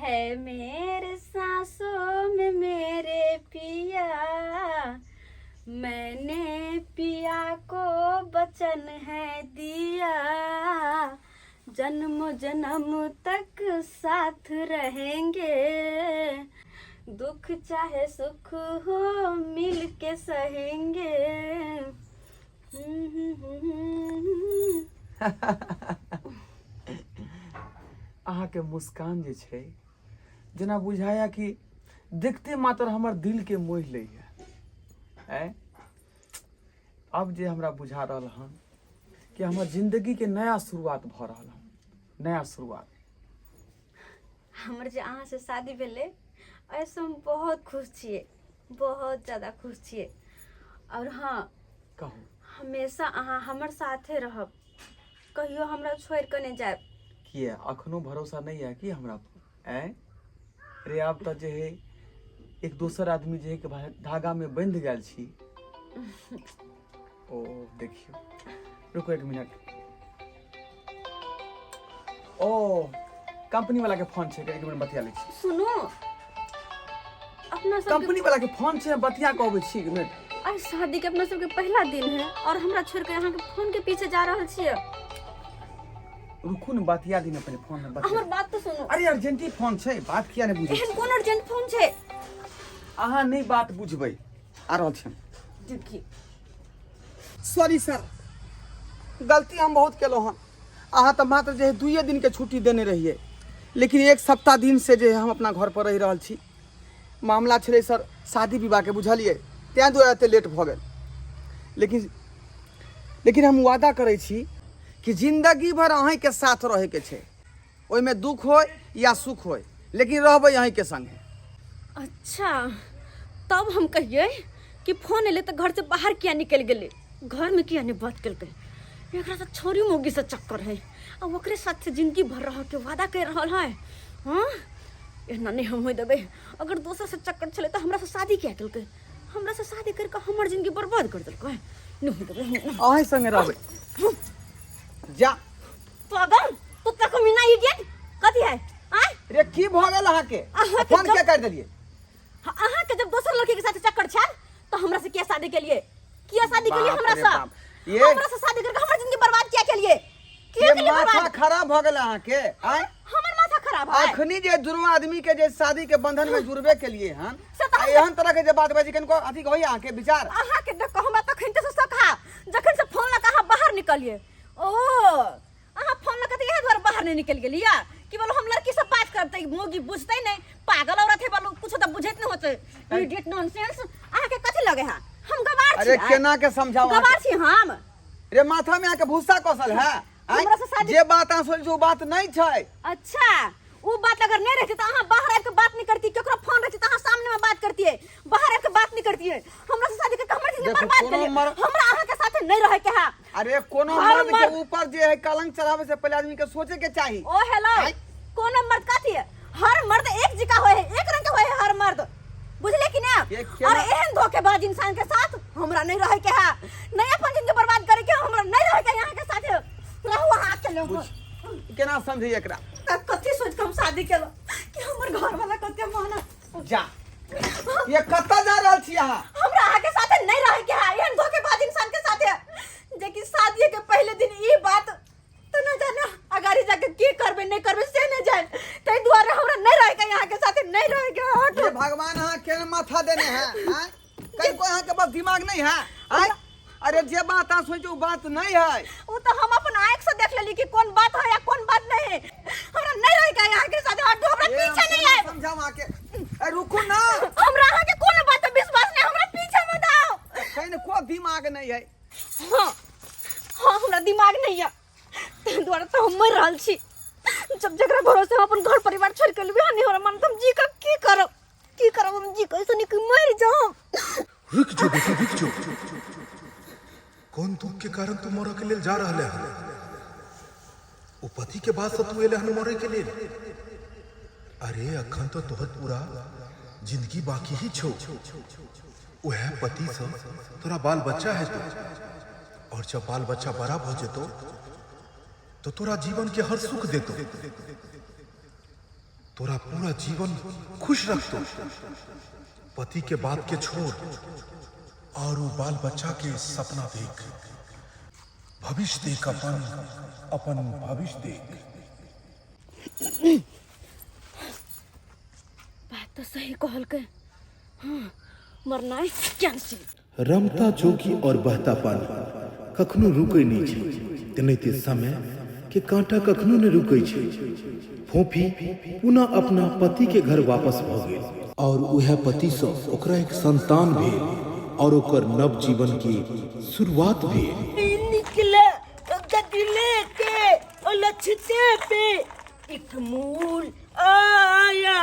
है मेरे सांसों में मेरे पिया, मैंने पिया को वचन है दिया, जन्म जन्म तक साथ रहेंगे, दुख चाहे सुख हो मिल के सहेंगे। अहाँके मुस्कान जे छै जेना बुझाया कि देखते मात्र हमर दिल के मोहि लैया। आँय, आब जे हमरा बुझा रहल हन कि हमर जिंदगी के नया शुरुआत भऽ रहल हन, नया शुरुआत। हमर जे अहाँ से शादी भेलै एहिसँ हम बहुत खुश छियै, बहुत ज्यादा खुश छियै। और हाँ, कहू। हमेशा अहाँ हमर साथे रहब, कहियो हमरा छोड़ि कऽ नहि जायब। किया अखनो भरोसा नहीं है कि हमरा पर? आँय रे, आब तऽ जे है एक दोसर आदमी जे है के धागा में बंध गेल छी। ओ देखियो, रुको एक मिनट। ओ कंपनी वाला के फोन छै, एक मिनट बतिया लै छी। सुनू, अपना सब कंपनी वाला के फोन छै, बतिया के अबै छी एक मिनट। आज शादी के अपना सबके पहला दिन है और हमरा छोड़ के अहाँ के फोन के पीछे जा रहल छियै। रुकू ने, बतिया दी ने पहले फोन में बतिया। हमर बात तो सुनू। अरे अर्जेंटी फोन छै, बात किया नहीं बुझै? एहन कोन अर्जेंट फोन छै? अहाँ नहीं बात बुझबै, आ रहल छी हम। देखी। सॉरी सर, गलती हम बहुत केलहुँ हन। अहाँ तऽ मात्र जे है दुइए दिनके छुट्टी देने रहियै, लेकिन एक सप्ताह दिन से जे है हम अपना घर पर रहि रहल छी। मामला छलै सर शादी विवाहके, बुझलियै, ताहि दुआरे एते लेट भऽ गेल। लेकिन लेकिन हम वादा करै छी कि जिंदगी भर अहीँके साथ रहैके छै, ओहिमे दुख होय या सुख होय, लेकिन रहबै अहीँके संगे। अच्छा, तब हम कहियै कि फोन एलै तऽ घर से बाहर किया निकलि गेलै, घरमे किया नहि बात केलकै? एकरा तऽ छोरी मौगी से चक्कर है आ ओकरे साथ से जिंदगी भर रह के वादा कर रहल है। हाँ, एना नहीं हम होय देबै। अगर दोसर से चक्कर छलै तऽ हमरा से शादी किया केलकै? हमरा से शादी करके हमर जिंदगी बर्बाद कर देलकै। नहीं होय देबै हम। अहीं संगे रहबै। जा। पागल, कुत्ता कमीना, इडियट, कथी है? आय। रे की भऽ गेल अहाँके? अहाँके फोन जब के काटि देलियै? हाँ, अहाँके जब दोसर लड़की के साथ चक्कर छल तो हमरा से किया शादी के लिए? किया शादी के लिए बाप हमरा रे से? बाप। ये हमरा से शादी करके हमर जिंदगी बर्बाद किया के लिए? किया ये के लिए माथा बर्बाद? खराब भऽ गेल अहाँके? आय। हमर माथा खराब है? अखनी जे दुनू आदमी के जे शादी के बंधन में जुड़बे के लिए हन, से तऽ आ एहन तरह के जे बात बाजी कनको अथी होइए अहाँके विचार? अहाँके देख कऽ हमरा तखन से शक है जखन से फोन लऽ कऽ अहाँ बाहर निकलिए। ओ अहाँ फोन लऽ कऽ तऽ इएह दुआरे बाहर नहि निकलि गेलियै कि बोलो हम लड़की से बात करब तऽ ई मौगी बुझतै नहि, पागल औरत है, बोलो कुछो तऽ बुझैत नहि होतै, इडियट नॉनसेंस। अहाँके कथी लगे है हम गवार अरे छियै? केना के समझाऊ अहाँके? गवार छी हम? रे माथा में आके भूसा कसल है? आँय? हमरा से शादी जे बात अहाँ सोचै छी ओ बात नहीं छै। अच्छा, वो बात अगर नहीं रहती तो अहाँ बाहर आबि के बात नहीं करती, केकरो फोन रहती तो अहाँ सामने में बात करतिए, बाहर आबि के बात नहीं करतिए। हमरा से शादी करके हमर जिंदगी देखो, बर्बाद कोनो कर मर हमरा अहाँ के साथे नहीं रहे के है। अरे कोनो हर मर्द के मर्द ऊपर जे है कलंक चढ़ावे से पहले आदमी के सोचे के चाही। ओ हेलो, आँय? कोनो मर्द कथी है, हर मर्द एक जिका होए है, एक रंग के होए है हर मर्द, बुझले कि ना? ये केना और एहन धोखेबाज इंसान के साथ हमरा नहीं रहे के है, नहीं अपन जिंदगी बर्बाद करे के, हमरा नहीं रहे के यहाँ के साथ। रहू अहाँ अकेले। बुझ केना समझी एकरा? त कथी सोच के हम शादी केलहुँ कि हमर घर वाला कते मानत। जा, ये कतऽ जा रहल छी अहाँ? हमरा अहाँ के साथे नहीं रहे के है, एहन धोखेबाज इंसान के साथे, जे कि शादी के पहले दिन ई बात तो न जाने अगाड़ी जाके की करबे नहीं करबे से नहीं जान, ताहि दुआरे हमरा नहीं रहे के यहाँ के साथे, नहीं रहे के। हट। ये भगवान अहाँ केना माथा देने हैं? आँय? कहीं कोई अहाँ के बस दिमाग नहीं है? आँय? अरे जे बात अहाँ सोचो ओ बात नहीं है। वो तो हम अपन आँख से देख लेली कि कौन बात है या कौन बात नहीं है। हमरा नहीं रहे के यहाँ के साथे, हट, हमरा ये पीछे हम नहीं केना आए। समझाऊं अहाँ के? ए रुकू ना। हमरा अहाँ के कोनो बात पे विश्वास नहीं, हमरा पीछे मत आओ। कहीं ने कोई दिमाग नहीं है। हाँ हाँ, हमरा दिमाग नहीं है, ताहि दुआरे तऽ हम मरि रहल छी। जब जकरा भरोसे हम अपन घर परिवार छोड़ि के एलियै हन, हमरा मन तऽ हम जी कऽ की करब, की करब हम जी कऽ, ऐसे नीक मरि जाउ। रुक जो बेटी, रुक जो। कोन दुख के कारण तू मरऽ के लेल जा रहले हन? ओ पति के बाद से तू एले हन मरे के लेल? अरे अखन तो तोहर पूरा जिंदगी बाकी ही छौ। वह पति से तोरा बाल बच्चा हेतौ, और जब बाल बच्चा बड़ा भ जेतौ तो तोरा जीवन के हर सुख देतौ। तोरा पूरा जीवन खुश रखतो। पति के बात के छोड़ और वो बाल बच्चा के सपना देख, भविष्य देख, अपन अपन भविष्य देख। बात तो सही कहलकै। हाँ, मरनाइ कैंसिल। रमता जोगी और बहता पानी कखनो रुकै नहि छै, तेनाहिते समय के कांटा कखनो नहि रुकै छै। फोफी पुनः अपना पति के घर वापस भऽ गेल और उएह पति सँ ओकरा एक संतान भेल और ओकर नव जीवन के शुरुआत भेल। निकले गदले के लछते पे एक मूल आया,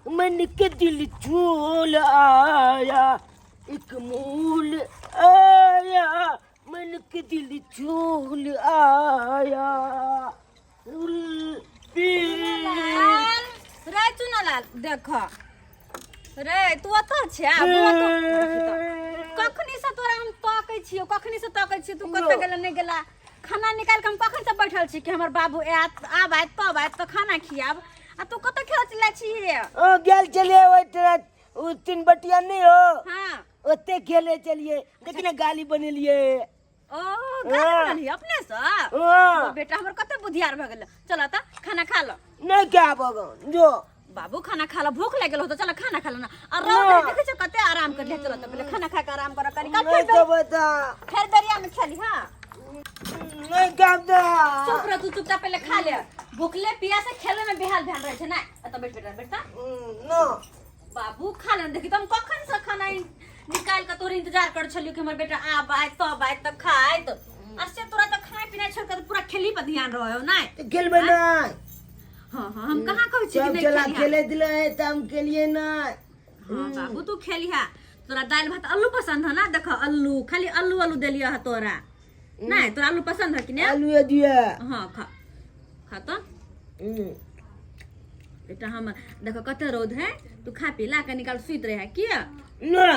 मन के दिल झोल आया, एक मूल आया, मन के दिल झोल आया। रे चुनालाल, देख रे, तू ओतऽ छै? बौआ, तो कखनी से तोरा हम तकै छियौ, कखनी से तकै छियौ, तू कतऽ गेला नहि गेला? खाना निकालि कऽ हम कखन से बैठल छी कि हमर बाबू आयत, आब आयत तब आयत तऽ खाना खियाब, आ तू कतऽ खेल चलै छी? ओ गेल चलिए ओहि तरह, ओ तीन बटिया नहीं हो। हाँ। ओते खेले चलिए, देखने गाली बनेलिए। ओ गाली बनलियै अपने से? हाँ। ओ बेटा हमर कते बुधियार भऽ गेल। चल तऽ खाना खा लो। नहीं क्या भगवान जो। बाबू, खाना खा लो, भूख लागि गेल हो तऽ चल खाना खा लो ना। आ रौद है, देखै छौ कते आराम कर लिया। चल तऽ पहिले खाना खा के आराम कर कनी काल, नहीं फेर तो बता। फेर बेरिया में खेली। हाँ। नहीं काम दा। चुप रह तू, चुपचाप पहिले खा ले। भूखले पियासे खेले में बेहाल ध्यान रहे छै ना। एतऽ बैठ बेटा, बैठ तऽ। नो। बाबू, खा ले। देखी तऽ हम कखन से खाना निकाल के तोरे इंतजार कर छलियो कि हमर बेटा आब आयत तब आयत तऽ खायत, आ से तोरा तऽ खाय पिनाइ छोड़ के तऽ पूरा खेली पर ध्यान रहे हो ना। खेलबे नहीं। हाँ हाँ, हम कहाँ कहै छी कि सब नहीं चला खेलिहा। खेले दिले है तो हम खेलिए नहीं। हाँ बाबू, तू खेलिहा। तोरा दालि भात आलू पसंद है ना? देखो, आलू, खाली आलू आलू देलियो है तोरा। नहीं, तोरा आलू पसंद है कि नहीं? आलू ये दिया। हाँ, खा खा तो। बेटा हम, देखो कते रौद है, तू खा पी ला के निकाल सुइत रहे है किया? ना।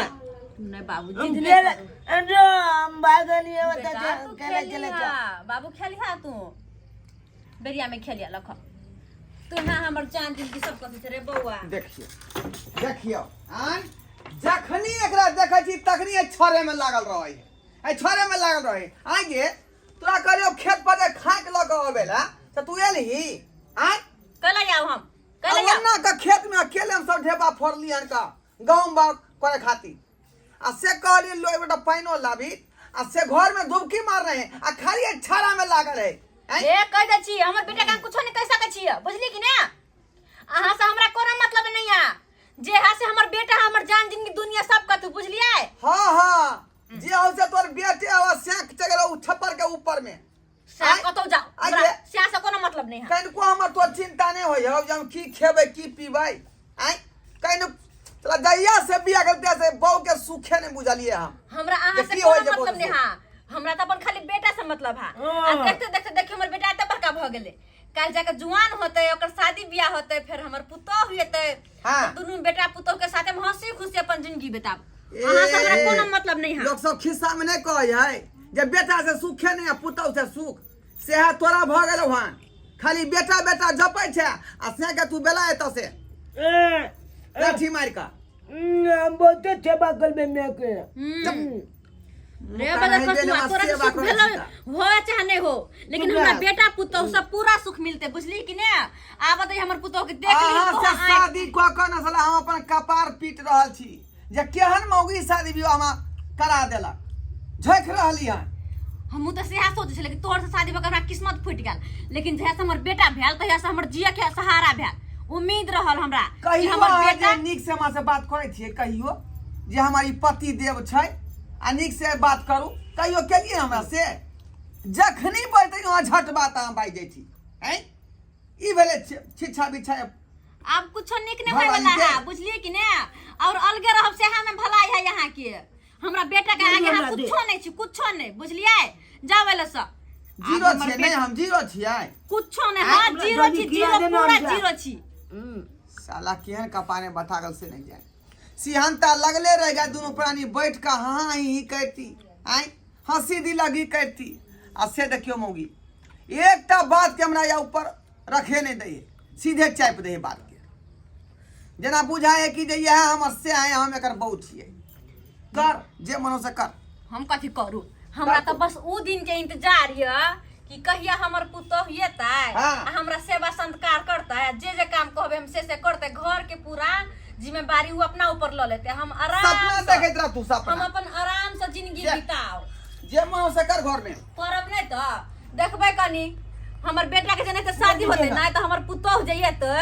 नहीं बाबू, हम जिद नहीं खेले करू। अरे हम भागलिए बता। बेटा, तू खेले चले। खेलिहा बाबू, खेलिहा तू, बेरिया में खेलिहा। लख तू ना हमर जान जिंदगी सब कथी छै रे बौआ। देखियौ देखियौ, आन जखनी एकरा देखै छी तखनी एहि छड़े में लागल रहै है, एहि छड़े में लागल रहै। आइ गे, तोरा कहलियौ खेत पर जे खाक लऽ कऽ अबै ला तऽ तू एलही? आय? कैला आउ हम, कैला आउ? ओन्ना के खेत में अकेले हम सब ढेपा फोड़ली हन का गहूम बाग करे खातिर, आ से कहलियै लो एक गोटा पानिओ लाबी, आ से घर में धुबकी मार रहे हैं आ खाली एहि छाड़ा में लागल है। आँय? ए, कह दै छी, हमर बेटा के अहाँ कुछो नहीं कह सकै छी, बुझली कि ने? अहाँ से हमरा कोनो मतलब नहीं है। जे है से हमर बेटा, हमर जान जिंदगी दुनिया सब कथू, बुझलियै? हाँ हाँ, जे हो से तोर बेटे हो, सेक चगल उ छप्पर के ऊपर में। से आँय? कतौ जाओ, आँय हमरा गे? से से कोनो मतलब नहीं है। कनिको हमर तोर चिंता नहीं होय हौ जे हम की खेबै की पीबै? आँय, कनि तोरा जहिया से बियाह गेल तहिया से बहू के सुखे नहीं बुझलियै हम। हमरा अहाँ जे से की होइ कोनो छै मतलब नहीं बहू? है, हमरा तऽ अपन खाली बेटा से मतलब है। हाँ। आ देखते देखते देखियो, हमर बेटा एते बड़का भऽ गेलै, काल्हि जाके जुआन होतै, ओकर शादी बियाह होतै, फेर हमर पुतोह हेतै। हाँ। दुनू बेटा पुतोह के साथे हम हंसी खुशी अपन जिंदगी बिताब। अहाँ से हमरा कोनो मतलब नहीं है। लोक सब खिस्सा में नहीं कहै है जे बेटा से सुखे नहीं आ पुतोह से सुख, सेहा तोरा भऽ गेलौ हन। खाली बेटा बेटा जपै छै आ से के तू बेला एतऽ से लाठी मारि कऽ। हम बहुते सेवा करबै माय के। रे मुका बदर नहीं कसुआ, देने तोरा सेवा सुख करै भेलो छी तऽ। हो चाहे नहीं हो, लेकिन चुप हमरा रह। बेटा पुतोह सब पूरा सुख मिलते, बुझली कि ने? आब तऽ हमर पुतोह के देख ली अहाँ तो से शादी कऽ कऽ ने साला हम अपन कपार पीट रहल छी जे केहन मौगी शादी विवाह हमरा करा देलक, झोंकि रहली हन। हमहूँ तऽ सएह सोचै छलियै कि तोहर से शादी भऽ कऽ हमरा किस्मत फूटि गेल, लेकिन जहिया से हमर बेटा भेल तहिया से हमर जियके के सहारा भेल। उम्मीद रहल हमरा कि कहियो हमर अहाँ बेटा जे नीक से हमरा से बात करै छियै, कहियो जे हमर ई पति देव छै आ नीक से बात करू, कहियो केलियै हमरा से? जखनी बजतै अहाँ झट बात अहाँ बाजि जाइ छी। आँय, ई भेलै छिच्छा बिच्छा। आब कुछो नीक नहीं होय वाला है, बुझलिए कि ने? और अलगे रहब सेहा में भलाई है यहाँ के। हमरा बेटा के आगे हम कुछो नहीं छी, कुछो नहीं, बुझलिए? जाओ वाला सब जीरो छियै। नहीं, हम जीरो छियै। कुछो नहीं। हाँ, हमरा जीरो जल्दी छी, खिला जीरो, देना पूरा हमरा। जीरो छी। साला केहन कपारे बथा गेल से नहीं जाए। सिहनता लगले रह गया, दोनों प्राणी बैठ के हाँ ही ही करती, आय हंसी दी लगी करती, आ से देखियो मौगी एकटा बात के हमरा या ऊपर रखे नहीं दै, सीधे चापि दै बात के। जेना बुझाय कि जे इएह हमर से है, हम एकर बहू छियै। कर जे मन हो से कर। हम कथी करू? हमरा तऽ बस उ दिन के इंतजार य कि कहिया हमर पुतोह एतै आ हमरा सेवा सत्कार करतै, आ जे जे काम कहबै हम से से करतै। घर के पूरा जिम्मेवारी उ अपना ऊपर लऽ लेतै, हम आराम सपना से देखैत रह तू, सपना। हम अपन आराम से जिंदगी बिताओ। जे मन हो से कर घर में। करब नहि तऽ देखबै कनी हमर बेटा के जेना शादी होतै ना, तऽ हमर पुतोह जे एतै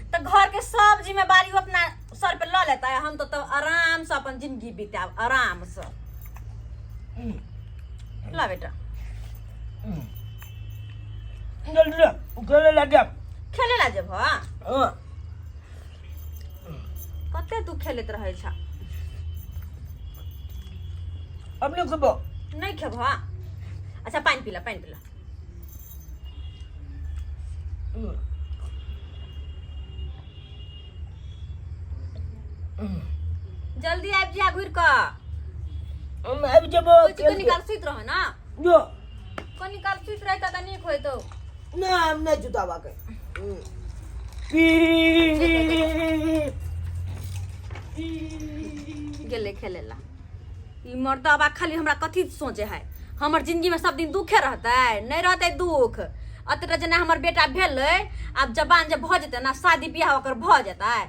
तऽ घर के सब जिम्मेवारी उ अपना सर पे लऽ लेतै। हम तऽ तब आराम से अपन जिंदगी बितायब आराम से। ला बेटा। जल्दी रे, खेले ला जाब। खेले ला जेब? हाँ। हाँ। कते तू खेलैत रहै छ? अब नहीं खेबो। नहीं खेबो? हाँ, अच्छा, पानि पीला, पानि पीला। जल्दी आबि जा घुरि कऽ। हम आबि जेबो। कुछ कनी काल सुति रह ना। जो। कनी काल सुति रहता तऽ नीक होइतो। ना, हम नहीं जुतावा के पी। गेलै खेले ला ई मर्दबा। खाली हमरा कथी सोचे है? हमर जिंदगी में सब दिन दुखे रहतै? नहीं रहतै दुख। अतरा जेना हमर बेटा भेलै, आब जवान जे भऽ जेतै ना, शादी बियाह ओकर भऽ जेतै,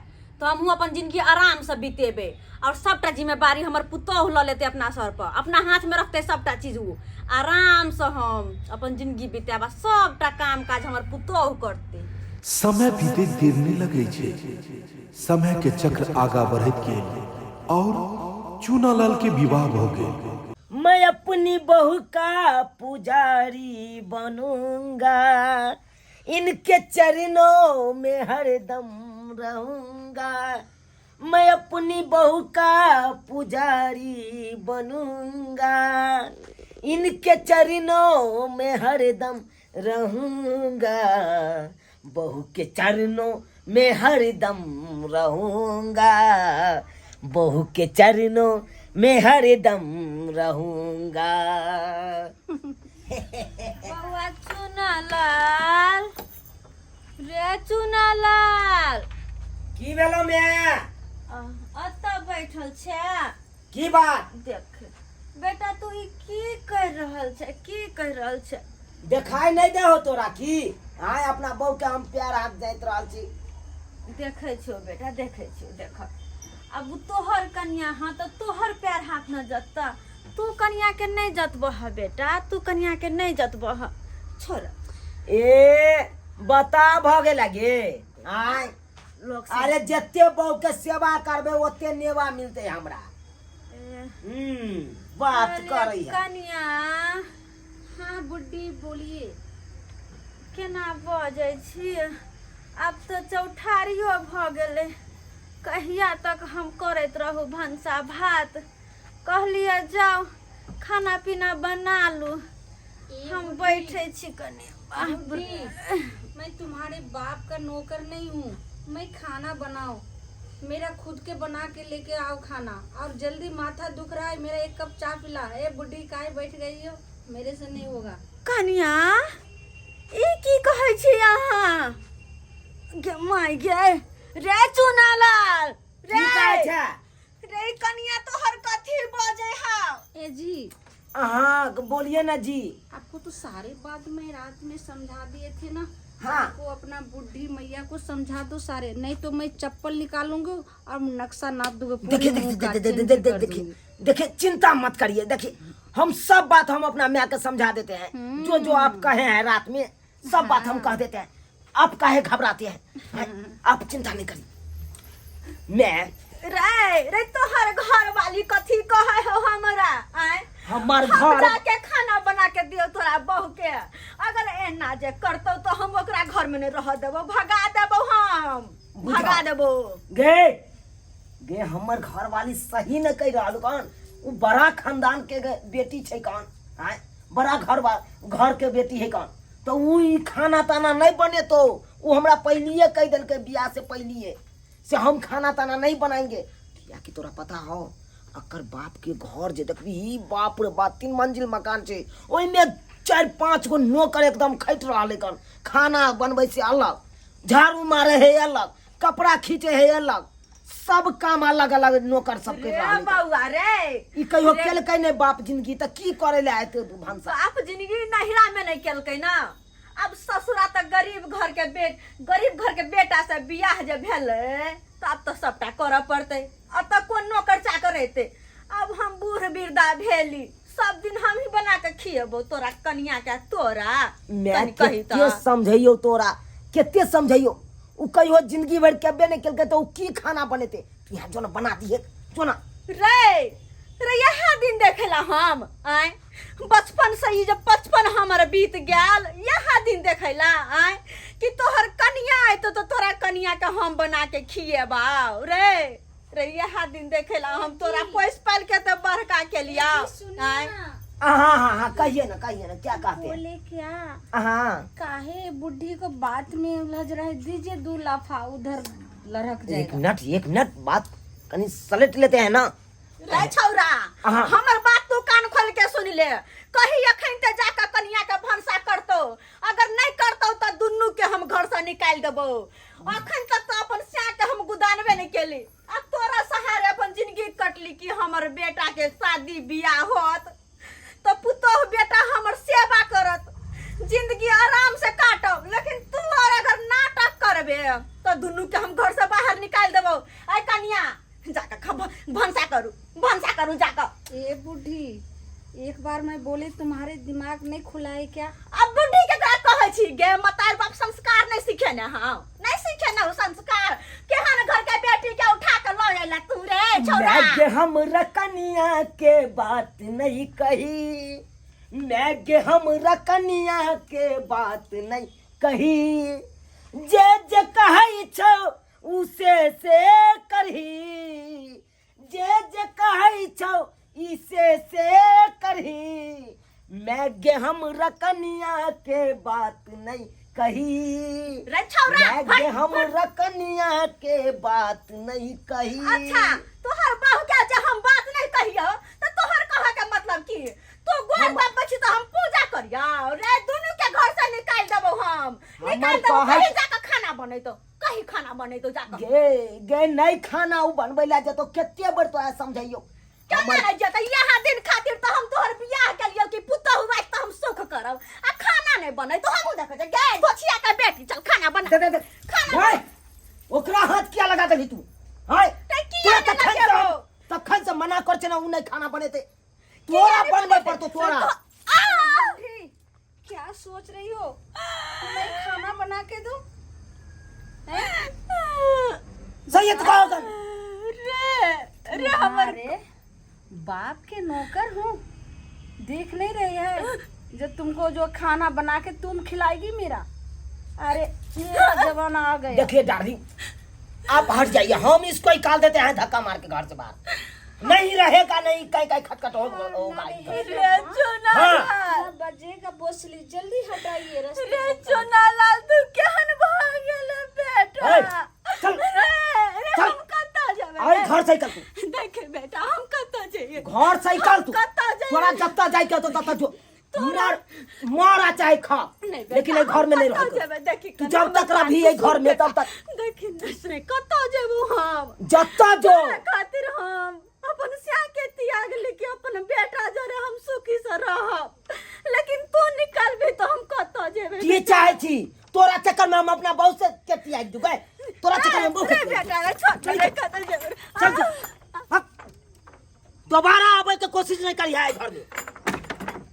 तऽ हमहूँ अपन जिंदगी आराम से बितेबै और सबटा जिम्मेवारी हमर पुतोह लऽ लेतै अपना सर पर, अपना हाथ में रखतै सबटा चीज ओ। आराम से हम अपन जिंदगी बितायब आ सबटा काम काज हमर पुतोह करतै। समय बीतैत देर नहि लगै छै। समय के चक्र आगा बढ़ैत गेल और चूनालाल के विवाह भऽ गेल। मैं अपनी बहू का पुजारी बनूंगा, इनके चरणों में हरदम रहूंगा। मैं अपनी बहू का पुजारी बनूंगा, इनके चरणों में हरदम रहूंगा। बहू के चरणों में हरदम रहूंगा, बहू के चरणों में हरदम रहूंगा। बौआ चुनालाल रे, चुनालाल! की भेलो मैं? अतऽ बैठल छै। की बात? देख बेटा, तू ई की कर रहल छै? की कर रहल छै? देखाई नहीं दे हो तोरा की? आय, अपना बहू के हम प्यार हाथ जाइत रहल छी। देखै छियौ बेटा, देखै छियौ। देख, अब तोहर कनिया हाँ तऽ तोहर पैर हाथ न जतता, तू कनिया के नहीं जतबह बेटा, तू कनिया के नहीं जतबह, छोड़। ए बता, भ गेला गे आय? लोग अरे, जते बहू के सेवा करबे ओते नेवा मिलते हमरा। ए, बात अरे करै है। कनिया। हाँ बुड्ढी, बोलिए। केना बजै छी? आब तऽ चौठारियो भऽ गेलै। कहिया तक हम करैत रहू भनसा भात? कहलियै जाउ खाना पीना बना लू, हम बैठे छी कनि। बाप रे। बुड्ढी, मैं तुम्हारे बाप का नौकर नहीं हूँ। मैं खाना बनाओ, मेरा खुद के बना के लेके आओ खाना और जल्दी। माथा दुख रहा है मेरा, एक कप चाय पिला। ए बुढ़ी, काहे बैठ गई हो? मेरे से नहीं होगा। कनिया, ई की कहै छी अहाँ? गे माय गे, रे चुनालाल! की रे! कहै छै? रे कनिया, तोहर कथी बजै हौ? ए जी। हाँ, बोलिए ना जी। आपको तो सारे बात मैं रात में समझा दिए थे ना? हाँ। आपको अपना बुढ़ी मैया को समझा दो सारे, नहीं तो मैं चप्पल निकालूंगी और नक्शा नाप दूंगी पूरे देखिए, मुंह देखिए, का, देखिए, चेंज देखिए, कर देखिए, दूंगी। देखिए, चिंता मत करिए। देखिए, हम सब बात हम अपना माँ के समझा देते हैं। जो जो आप कहे हैं रात में, सब बात हम कह देते हैं। आप काहे घबराते हैं? आप चिंता नहीं करिए मैं। रे रे, तोहर घर वाली कथी कहै हो हमरा? आय? हमार हम घर जाके खाना बना के दियो तोरा बहू के। अगर एना जे करतौ तो हम ओकरा घर में नहीं रह देबो, भगा देबो हम। बुझा। भगा देबो। गे गे, हमर घर वाली सही न कहि रहल कन। उ बड़ा खानदान के बेटी छै कन। आय, बड़ा घर घर के बेटी है कन, तो उ ई खाना ताना नहीं बनेतो। उ हमरा पहिलिए कहि देलकै बियाह से पहिलिए से, हम खाना ताना नहीं बनाएंगे। कियाकि तोरा पता हो, अकर बाप के घर जे देखबी, बाप रे बाप, 3 मंजिल मकान छै। ओहिमे चारि पाँच गो नौकर एकदम खटि रहल कन। खाना बनबै से अलग, झाड़ू मारे है अलग, कपड़ा खींचे है अलग। सब काम अलग अलग नौकर सब कर रे रहल है। बौआ रे ई कहियो केलकै नहि बाप जिंदगी तऽ की करे ले आयत भनसा बाप जिंदगी नहिरा में नहीं केलकै ना अब ससुरा तऽ गरीब घर के बेट गरीब घर के बेटा से बियाह जे भेलै तऽ अब तऽ सबटा करऽ पड़तै अब तऽ कोन नौकर चाकर हेतै अब हम बूढ़ वृद्धा भेली सब दिन हम ही बना के खिएबो तोरा कनिया के तोरा मैं तनी कही कते तऽ समझैयो तोरा कते समझैयो उ कहियो जिंदगी भर केबे नहि केलकै तऽ उ की खाना बनेतै तू यहाँ जो ना बना दिहे जो ना रे रे यहाँ दिन देखेला हम आय बचपन से ई जब बचपन हमर बीत गेल यहाँ दिन देखेला आय कि तोहर कनिया आयतो तो तोरा कनिया के हम बना के खिएबाव रे रे यहाँ दिन देखेला हम तोरा पोस पाल के तो बड़का के लिया सुनिए आय ना हाँ हाँ हाँ कहिए ना कहिए ना क्या कहते हैं बोले क्या हाँ काहे बुढ़ी को बात में उलझ रहा है दीजिए दो लाफा उधर लड़क एक जाएगा मिनट एक मिनट बात कनी सलेट लेते हैं ना रे छौरा हाँ। हमर बात तू कान खोल के सुन ले कही अखन ते जाके कनिया के भनसा करतो अगर नहीं करतो तो दुन्नू के हम घर से निकाल देबो अखन तक तो अपन स्या के हम गुदानबे नहीं केली आ तोरा सहारे अपन जिंदगी कटली कि हमर बेटा के शादी बियाह होत तो पुतोह बेटा हमर सेवा करत जिंदगी आराम से काटब लेकिन तू और अगर नाटक करबे तो दुनू के हम घर से बाहर निकाल देबो ऐ कनिया जाके भनसा करू भनसा करू जाके ए बुढ़ी एक बार मैं बोली तुम्हारे दिमाग नहीं खुला है क्या अब बुढ़ी के का कहै छी गे मतार बाप संस्कार नहीं सीखे ने हाँ नहीं सीखे ने संस्कार केहन घर के बेटी के उठा के लऽ अयला तू रे छौरा मैं गे हमरा कनिया के बात नहीं कही मैं गे हमरा कनिया के बात नहीं कही जे जे कहै छौ उसे से करही जे जे कहै छौ इसे से करही मैं गे हमरा कनिया के बात नहीं कही रे छौरा मैं गे हमरा कनिया के बात नहीं कही अच्छा तोहर बहू के जे हम बात नहीं कहियो तो तोहर कहे के मतलब की तू गोर बाप छी तो हम पूजा करियो रे दुनू के घर से निकाल देबो हम निकाल देबो कहै- कहीं जाके खाना बनेतो कहीं खाना बनेतो जाके गे गे नहीं खाना उ बनबै ला जतो कते बेर तोरा समझाइयो केना नहि जेतै यहाँ दिन खातिर तऽ हम तोहर बियाह केलियौ कि पुतहु आइ तऽ हम सुख करब आ खाना नहि बनै तऽ हमहूँ देखै छियै गे गोछिया के बेटी चल खाना बना दे दे दे खाना हाय ओकरा हाथ किया लगा देली तू हाय तऽ किया तोरा नहि तखन से लगेबौ? तखन से मना कर छे ना उ नहीं खाना बनेते तोरा बनबै पड़तो तोरा आ! बुढ़ी क्या सोच रही हो मैं खाना बना के दूं सही है तो कहो कर रे रे हमर अरे बाप के नौकर हूँ देख नहीं रही है जो तुमको जो खाना बना के तुम खिलाएगी मेरा अरे मेरा जमाना आ गया देखिए डार्लिंग आप हट जाइए हम इसको ही काल देते हैं धक्का मार के घर से बाहर नहीं रहेगा नहीं कहीं कहीं खटखट होगा रे चुना हाँ। लाल ना बजेगा बोसली जल्दी हटाइए रास्ते रे चुना लाल तू केहन भऽ गेल बेटा ए, चल। रे रे चल। हम कतऽ जेबै आए घर से निकल तू देख बेटा हम कतऽ जइए घर से निकल तू कतऽ जाइए? तोरा जत्ता जाए के तो तत्ता जो मर मर आ चाहे खा नहीं बेटा, लेकिन ये घर में नहीं हम कतऽ रहो जेबै? देखी तू जब तक रही ये घर में तब तक देखी नसरे कतऽ जेबू हम जत्ता जो तोरा खातिर हम अपन स्या के त्याग लेके अपन बेटा जरे हम सुखी से रहब लेकिन तू निकलबी तो हम कतऽ जेबै की चाहे छी तोरा चक्कर में हम अपना बहू से के त्याग दूगे तोरा चक्कर में बहू के रे त्याग बेटा रे छोड़ रे कतऽ जेबै चल चल हट। दोबारा आवे के कोशिश नहीं करी है घर में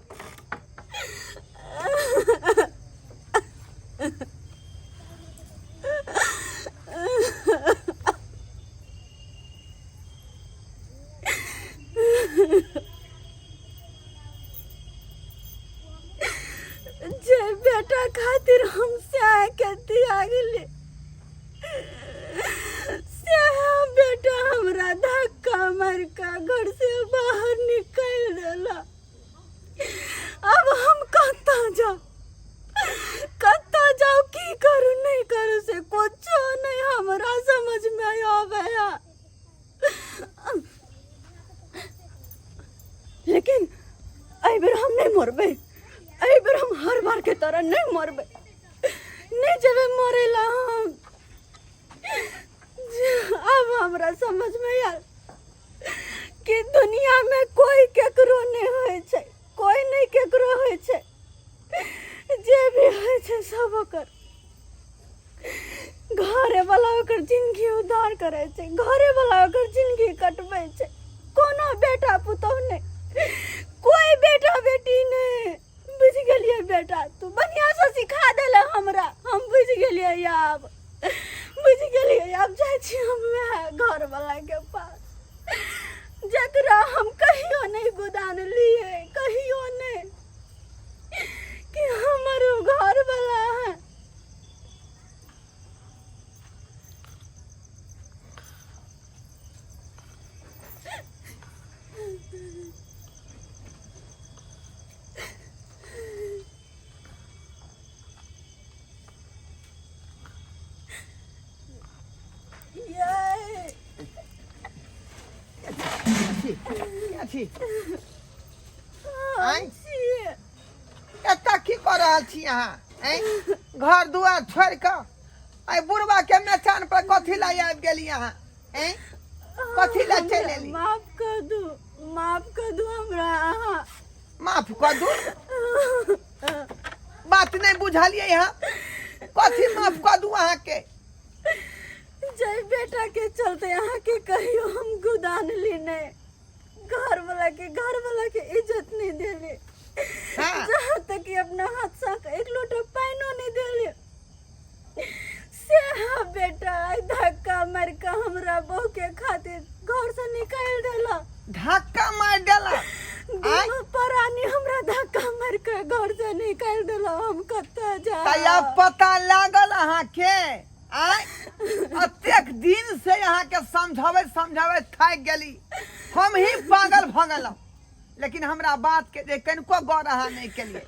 जे बेटा खातिर हम स्या के त्यागली स्या बेटा हमरा धक्का मार के घर से बाहर निकाल देला अब हम कतऽ जाउ कतऽ जाउ की करू नहीं करू से कुछो नहीं हमरा समझ में आवे है लेकिन एहि बेर हम नहीं मरबै एहि बेर हम हर बार के तरह नहीं मरबै नहीं जेबै मरेला हम अब हमरा हमरा समझ में आयल कि दुनिया में कोई केकरो नहीं होइ छै, कोई नहीं केकरो होइ छै, जे भी होइ छै सब ओकर घरे वाला ओकर जिंदगी उद्धार करै छै, घरे वाला ओकर जिंदगी कटबै छै। कोनो बेटा पुतोह नहि, कोई बेटा बेटी नहि। बुझि गेलियै बेटा, तू बढ़िआँसँ सिखा देले हमरा, हम बुझि गेलियै। आब बुझि गेलियै, आब जाइ छी हम वएह घरवलाके पास जकरा हम कहियो नहि गुदानलियै, कहियो नहि कि हमर ओ घरवला है। छी आँय? एतऽ की कऽ रहल छी अहाँ आँय? घर दुआर छोड़ि कऽ आइ बुढ़बा के मचान पर कथी लए आबि गेली अहाँ आँय? कथी लए चलि एली? माफ कर दू, माफ कर दू हमरा अहाँ। माफ कऽ दू? बात नहि बुझलियै अहाँ, कथी माफ कऽ दू अहाँके? जय बेटा के चलते अहाँ के कहियो हम गुदान ली नहीं, घर वाला के, घर वाला के इज्जत नहीं देली। हाँ। जहाँ तक कि अपना हाथ से एक लोटा पानिओ नहीं देली, से हाँ बेटा आइ धक्का मार के हमरा बहू के खातिर घर से निकाल देला। धक्का मार देला? दुनू प्राणी हमरा धक्का मार के घर से निकाल देला, हम कतऽ जा? तैया पता लागल अहाँके? आय अतेक दिन से अहाँके समझाबै समझाबै थाकि गेली, हम ही पागल भऽ गेलहुँ, लेकिन हमरा बात के जे कनिको गौर अहाँ नहि केलियै।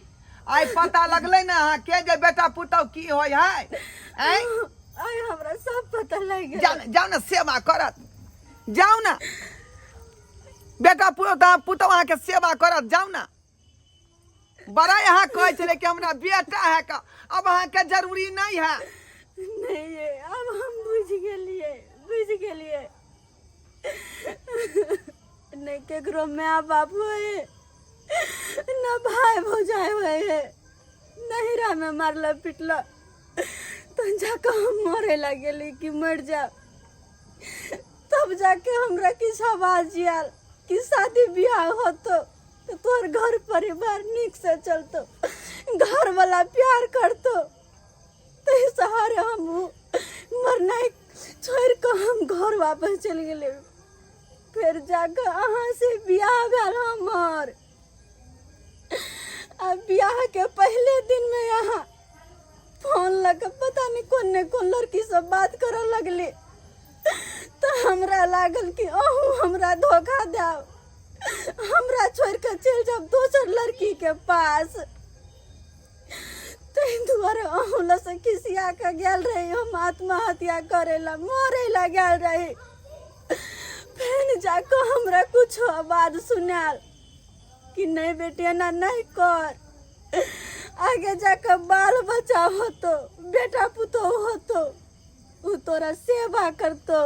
आइ पता लगलै ने अहाँके जे बेटा पुतहु की होइ है? आँय? आइ हमरा सब पता लागि गेल। जाउ ने, जाउ ने, सेवा करत, जाउ ने। बेटा पुतहु, पुतहु अहाँके सेवा करत, जाउ ने। बड़ा यहाँ कहै छलै कि हमरा बेटा है का, अब अहाँके जरूरी नहीं है। नहीं ये, अब हम बुझि गेलियै, बुझि गेलियै। नहीं केकरो माय बाप होए, न भाई भौजाई होए। नहिरा में मारल पिटल तो जाके हम मरे लागेली कि मर जा, तब जाके हमरा किछु आवाज आयल कि शादी बियाह होतो तो तोहर घर परिवार नीक से चलतो, घर वाला प्यार करतो। ताहि सहारे हम मरनाइ छोड़ि कऽ हम घर वापस चलि गेलियै। फेर जाकऽ अहाँ से बियाह भेल हमर, आ बियाह के पहले दिन में अहाँ फोन लऽ कऽ पता नहीं कोन ने कोन लड़की सब बात करऽ लगली, तऽ हमरा लागल कि अहूँ हमरा धोखा देब, हमरा छोड़ि कऽ चलि जायब दोसर लड़की के पास। ताहि दुआरे अहूँ लग से खिसिया कऽ गेल रही हम आत्महत्या करै लए, मरै लए गेल रही। फेर जाकऽ हमरा कुछो आवाज सुनायल कि नहीं बेटी, एना नहीं कर, आगे जाकऽ बाल बच्चा होतो, बेटा पुतोहु होतो, उ तोरा सेवा करतो,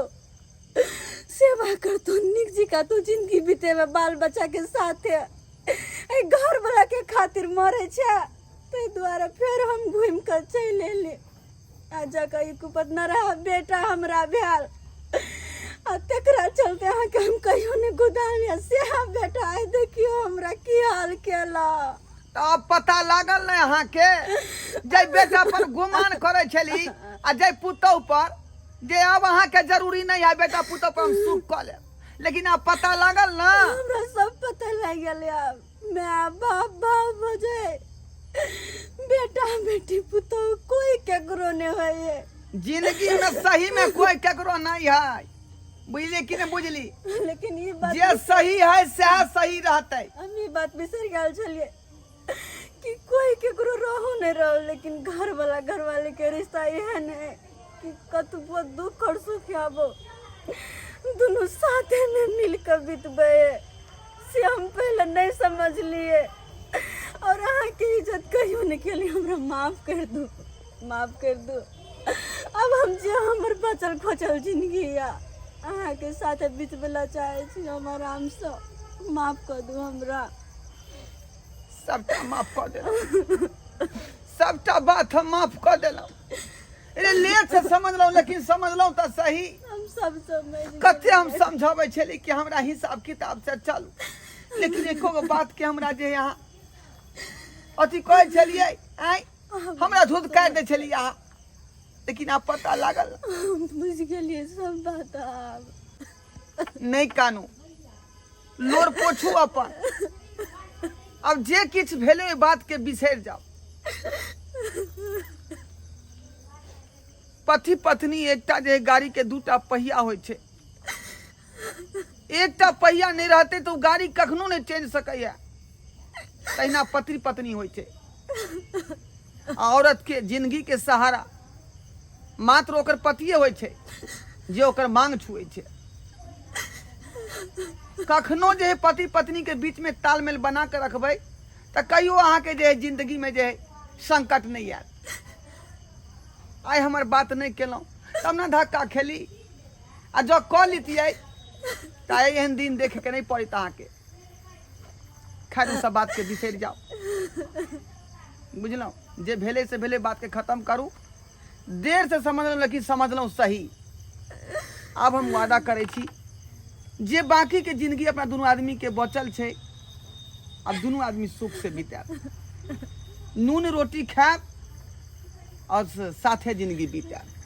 सेवा करतो, नीक जिका तू जिंदगी बितेबे बाल बच्चा के साथे, एहि घर वाला के खातिर मरे छै। ताहि दुआरे फेर हम घूमि कऽ चलि एली, आ जाकऽ ई कुपत न रहा बेटा हमरा भेल, आ तकरा चलते अहाँके हम कहियो नहि गुदालियै। सएह बेटा आइ देखियौ हमरा की हाल केला। तऽ आब पता लागल ने अहाँके जे बेटा पर गुमान करै छली आ जे पुतहु पर, जे आब अहाँके जरूरी नहीं है बेटा पुतहु पर, हम सुख कऽ लेब, लेकिन आब पता लागल ना? हमरा सब पता लागि गेल। आब माय बाप बाप हो जाए, बेटा बेटी पुतहु कोई केकरो नहीं होए जिंदगी में, सही में कोई केकरो नहीं है, बुझली कि नहीं बुझली? लेकिन ये बात जे सही है सएह सही रहतै। हम ई बात बिसरि गेल छलियै कि कोई केकरो रहू नहीं रहो, लेकिन घर वाला घर वाले के रिश्ता एहन है कि कतबो दुख और सुख आबो, दुनू साथे में मिल के बितबे, से हम पहले नहीं समझलिए और अहाँके इज्जत कहियो नहीं केली। हमरा माफ कर दू, माफ कर दू। अब हम जे हमर बचल खोचल जिंदगी या अहाँके साथे बितबै लए चाहै छी हम आरामसँ। माफ कऽ दू हमरा। सबटा माफ कऽ देलहुँ, सबटा बात हम माफ कऽ देलहुँ। अरे लेट से समझलहुँ, लेकिन समझलहुँ तऽ सही। हम सब समझ कते हम समझाबै छली कि हमरा हिसाब किताब से चलू, लेकिन एको गो बात के हमरा जे यहाँ अथी कहै छलियै, आँय हमरा धुधकारि दै छलियै अहाँ, लेकिन आब पता लागल। हम बुझि गेलियै सब बात आब। नहि कानू, लोर पोछू अपन। आब जे किछु भेलै ओहि बात के बिसरि जाउ। पति पत्नी एकटा जे गाड़ी के दूटा पहिया होइ छै, एकटा पहिया नहि रहतै तऽ ओ गाड़ी कखनो नहि चलि सकैया। तहिना पति पत्नी होइ छै। आ औरत के जिंदगी के सहारा मात्र ओकर पतिये होइ छै, जे ओकर मांग छुए छै। कखनो जे है पति पत्नी के बीच में तालमेल बना के रखबै तऽ कहियो अहाँके जे है जिंदगी में जे है संकट नहि आयत। आइ हमर बात नहि केलहुँ तब ने धक्का खेली, आ जँ कऽ लितियै तऽ आइ एहन दिन देखैके नहि पड़ैत अहाँके। खैर, ओ सब बातके बिसरि जाउ, बुझलहुँ? जे भेलै से भेलै, बातके खतम करू। देर से समझलहुँ, लेकिन समझलहुँ सही। आब हम वादा करै छी जे बाँकीके जिंदगी अपना दुनू आदमीके बचल छै, आब दुनू आदमी सुख से बितायब, नून रोटी खायब और साथे जिंदगी बितायब।